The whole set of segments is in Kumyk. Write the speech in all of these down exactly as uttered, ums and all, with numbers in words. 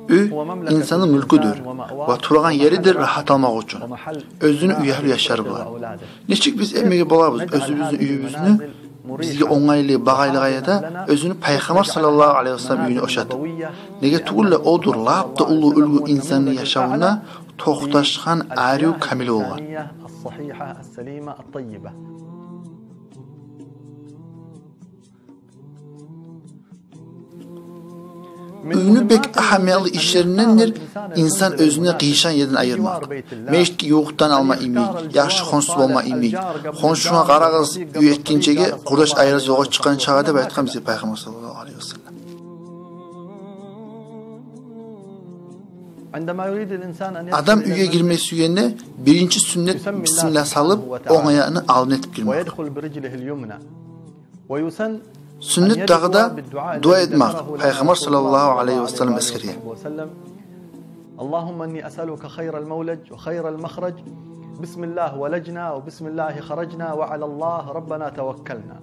Уьй инсанны мюлкюдюр ва турагъан еридир рагьат алмакъ учун, оьзюню уьягьлю яшлары булан. Нечик биз этмеге болабыз оьзюбюзню уьюбюзню бизге онгайлы, багъалы къайдада оьзюню Пайхаммар саллаллагьу алайгьи васаллам уьюне ошатып? Неге тюгюл де, одур лап да уллу уьлгю инсанны яшавунда токъташгъан арив, камил болгъан. Уьйню бек агьамиятлы ишлериндендир инсан оьзюне къыйышгъан ерден айырмакъ. Межитге ювукъдан алма йимик, яхшы хоншусу болма йимик. Хоншунга къарагъыз, уьй этгинчеге, къурдаш айрылып ёлгъа чыкъгъан чакъы деп айтгъан бизге Пайхаммар саллаллагьу алайгьи васаллам. Адам уьйге гирме сюйгенде, биринчи сюннет бисмиллагь салып, онг аягъыны алдын этип гирмек. Сюннет дагъы да дуа этмек, Пайхаммар саллаллагьу алайгьи васаллам эсгерген. اللهم إني أسألك خير المولج وخير المخرج. بسم الله ولجنا وبسم الله خرجنا وعلى الله ربنا توكلنا.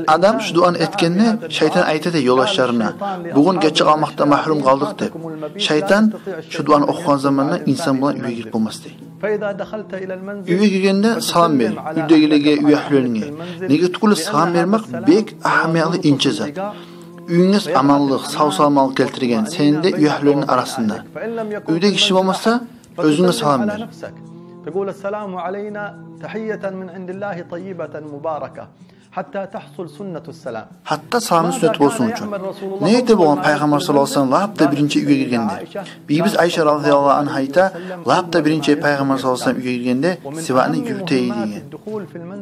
Адам шу дуаны этгенде, шайтан айта дей ёлдашларына: «Бугюн гече къалмакъдан магьрюм къалдыкъ», – деп. Шайтан шу дуаны охугъан заманда инсан булан уьйге гирип болмас дей. Уьйге гиргенде салам бер уьйдегилеге, уьягьлюлеринге. Неге тюгюл де, салам бермек бек агьамиятлы, инче зат. Уьюнге аманлыкъ, сав-саламатлыкъ гелтирген сени де, уьягьлюлерингни арасында. Уьйде гиши болмаса, оьзюнге салам бер. تقول: السلام علينا تحية من عند الله طيبة مباركة حتى تحصل سنة السلام. Гьатта саламны сюннети болсун учун. Не эте болгъан Пайхаммар саллаллагьу алайгьи васаллам лап да биринчи уьйге гиргенде? Бийибиз Айша разияллагьу ангьа айта: «Лап да биринчи Пайхаммар саллаллагьу алайгьи васаллам уьйге гиргенде сивакны юрюте эди», –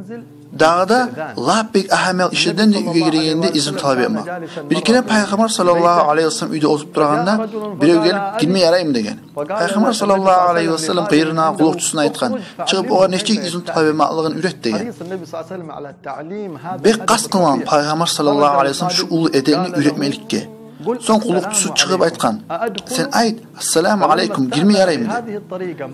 деген. Дагъы да лап бек агьамиятлы ишлердендир уьйге гиргенде изну талап этмек. Бир керен Пайхаммар саллаллагьу алайгьи васаллам уьйде озуп турагъанда, бирев гелип: «Гирме яраймы?» – деген. Пайхаммар саллаллагьу алайгьи васаллам къырыйына къуллукъчусуна айтгъан: «Чыгъып, огъар нечик изну талап этмеклигин уьйрет», – деген. Бек къаст къылгъан Пайхаммар саллаллагьу алайгьи васаллам шу уллу эдепни уьйретмекликге. Сонг къуллукъчусу чыгъып айтгъан: «Сен айт: „Ассаламу алайкум, гирме яраймы?“ – деп».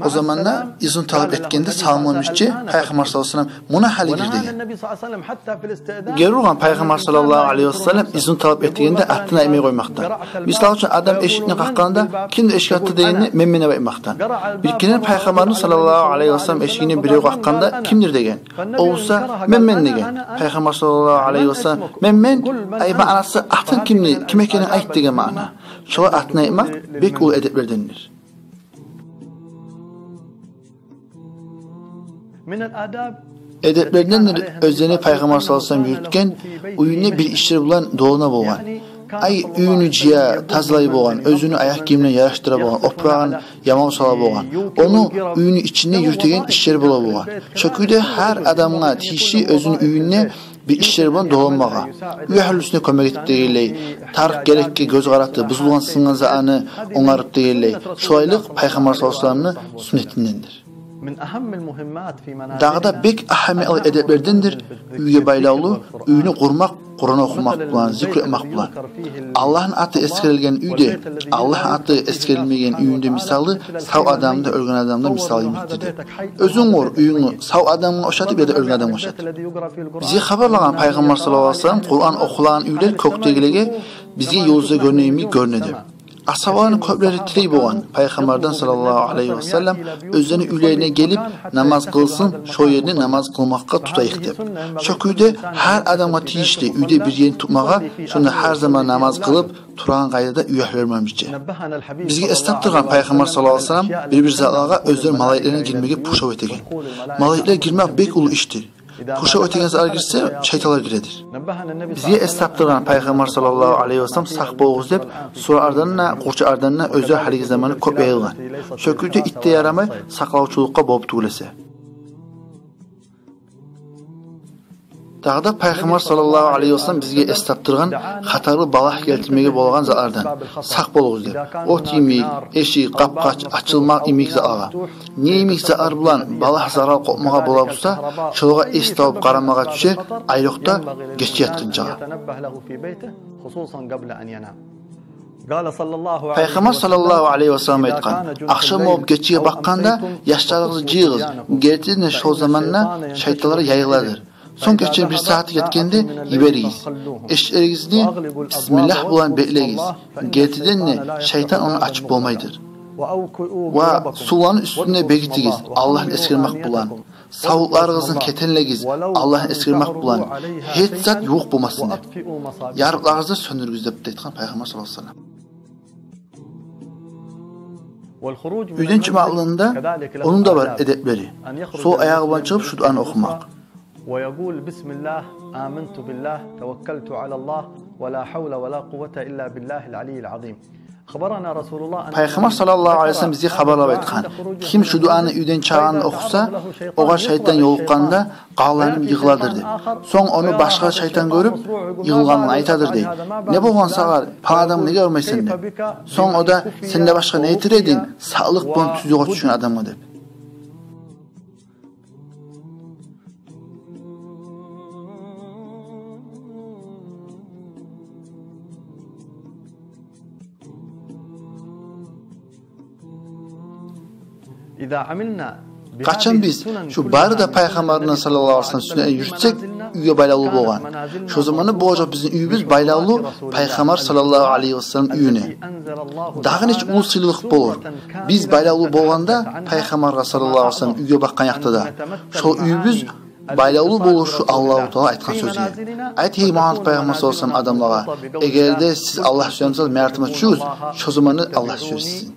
О заманда изну талап этгенде саламламышча, Пайхаммар саллаллагьу алайгьи васаллам: «Муна гьали гир», – деген. Гери ургъан Пайхаммар саллаллагьу алайгьи васаллам изну талап этгенде артына этмей къоймакъдан. Мисал учун, адам эшикни къакъгъанда: «Кимдир эшик ачды?» – дегенде: «Мен, мен», – деп айтмакъдан. Бир керен Пайхаммарны саллаллагьу алайгьи васаллам эшигин бирев къакъгъанда: «Кимдир?» – деген. О буса: «Мен, мен», – деген. Пайхаммар саллаллагьу алайгьи васаллам: «Мен, мен», – ай, маънасы: «Атынг кимди, ким экенинг айт», – деген маъна. Шолай артына этмек бек уллу эдеплердендир. Эдеплердендир оьзлени Пайхаммар саллаллагьу алайгьи васаллам юрютген, уьюнде бир ишлер булан долана болгъан. Ай, уьюню жыя, тазалай болгъан, оьзюню аякъ гийимлерин ярашдыра болгъан, опурагъын ямав сала болгъан. Ону уьюню ичинде юрютеген ишлер бола болгъан. Шо кюйде гьар адамгъа тийишли оьзюню уьюнде бир ишлер булан доланмагъа. Уьягьлюсюне кёмек этип дегенлей, тарыкъ-герекге гёз къаратып, бузулгъан-сынгъан затны онгарып дегенлей. Шолайлыкъ Пайхаммар саллаллагьу алайгьи васалламны сюннетиндендир. Дагъы да бек агьамиятлы эдеплердендир уьйге байлавлу уьйню къурмакъ Къуран охумакъ булан, зикр этмек булан. Аллагьны аты эсгерилген уьйде, Аллагьны аты эсгерилмеген уьюню де мисалы сав адамны да, оьлген адамны да мисалы йимикдир деп. Оьзюнг къур уьюнгню сав адамгъа ошатып яда оьлген адамгъа ошатып. Бизге хабарлагъан Пайхаммар саллаллагьу алайгьи васаллам: «Къуран охулгъан уьйлер кёкдегилеге бизге юлдузлар гёрюнеген йимик гёрюне», – деп. Асгьабаланы кёплери тилей болгъан Пайхаммардан саллаллагьу алайгьи васаллам оьзлени уьйлерине гелип намаз къылсын, шо ерни намаз къылмакъгъа тутайыкъ деп. Шо кюйде гьар адамгъа тийишли уьйде бир ерни тутмагъа, шонда гьар заман намаз къылып турагъан къайдада уьягьлюлер булан бирче. Бизге эс тапдыргъан Пайхаммар саллаллагьу алайгьи васаллам бир-бир затларда оьзлер малайиклени гирмеге пуршав этеген. Малайиклер гирмек бек уллу ишдир. Пуршав этеген затгъа гирсе, шайтанлар гиредир. Бизге эс тапдыргъан Пайхаммар саллаллагьу алайгьи васаллам сакъ болугъуз деп, суратлардан да, къурчакълардан да оьзлер гьалиги заманда кёп яйылгъан. Шо кюйде итге ярамай сакълавчулукъгъа болуп тюгюл эсе. Дагъы да Пайхаммар саллаллагьу алайгьи васаллам бизге эс тапдыргъан хатарлы балагь гелтирмеге болагъан затлардан сакъ болугъуз деп. От йимик, эшик, къапкъач ачылмакъ йимик затлагъа. Не йимик затлар булан балагь, зарал къопмагъа бола буса, шолагъа эс тавуп къарамагъа тюше, айрокъда гече ятгъынчагъа. Пайхаммар саллаллагьу алайгьи васаллам айтгъан: «Ахшам болуп гечеге бакъгъанда яшларыгъызны жыйыгъыз, гертиден де шо заманда шайтанлар яйыладыр. Сонг гече бир сагьат гетгенде йиберигиз. Эшиклеригизни бисмиллагь булан беклегиз. Гертиден де, шайтан ону ачып болмайдыр. Ва сувланы уьстюне бегитигиз, Аллагьны эсгермек булан. Савутларыгъызны кетенлегиз, Аллагьны эсгермек булан. Гьеч зат ювукъ болмасын деп. Ярыкъларыгъызны сёндюрюгюз деп де айтгъан Пайхаммар саллаллагьу алайгьи ва саллам. Уьйден чыкъмакълыгъында ону да бар эдеплери. Сол аягъы булан чыгъып шу дуаны охумакъ. ويقول: بسم الله، آمنت بالله، توكلت على الله، ولا حول ولا قوة إلا بالله العلي العظيم. أخبرنا رسول الله أن Пайхаммар саллаллагьу алайгьи ва саллам бизге хабарлап айтгъан: ким шу дуаны уьйден чыгъагъанда охуса, огъар шайтан ёлукъгъанда къалгъанын йыгъыладыр деп. Сонг ону башгъа шайтан гёрюп, йыгъылгъанын айтадыр дей. Не болгъан сагъа, палан адамны неге урмайсан деп. Сонг о да: сен де башгъа не этер эдинг, сакълыкъ булан тюз ёлгъа тюшген адамгъа деп. Къачан биз шу бары да Пайхаммарны саллаллагьу алайгьи ва саллам сюннетин юрютсек, уьйге байлавлу болгъан, шо заманда болажакъ бизин уьюбюз байлавлу Пайхаммар саллаллагьу алайгьи ва саллам уьюне. Дагъы нечик уллу сыйлылыкъ болур. Биз байлавлу болгъанда Пайхаммаргъа саллаллагьу алайгьи ва саллам уьйге бакъгъан якъда да, шо уьюбюз байлавлу болур шу Аллагьу Таала айтгъан сёзге. Айт, гьей Мугьаммад Пайхаммар саллаллагьу алайгьи ва саллам, адамлагъа: эгер де сиз Аллагь сюемисиз, мени артыма тюшюгюз, шо заманда Аллагь сюер сизин.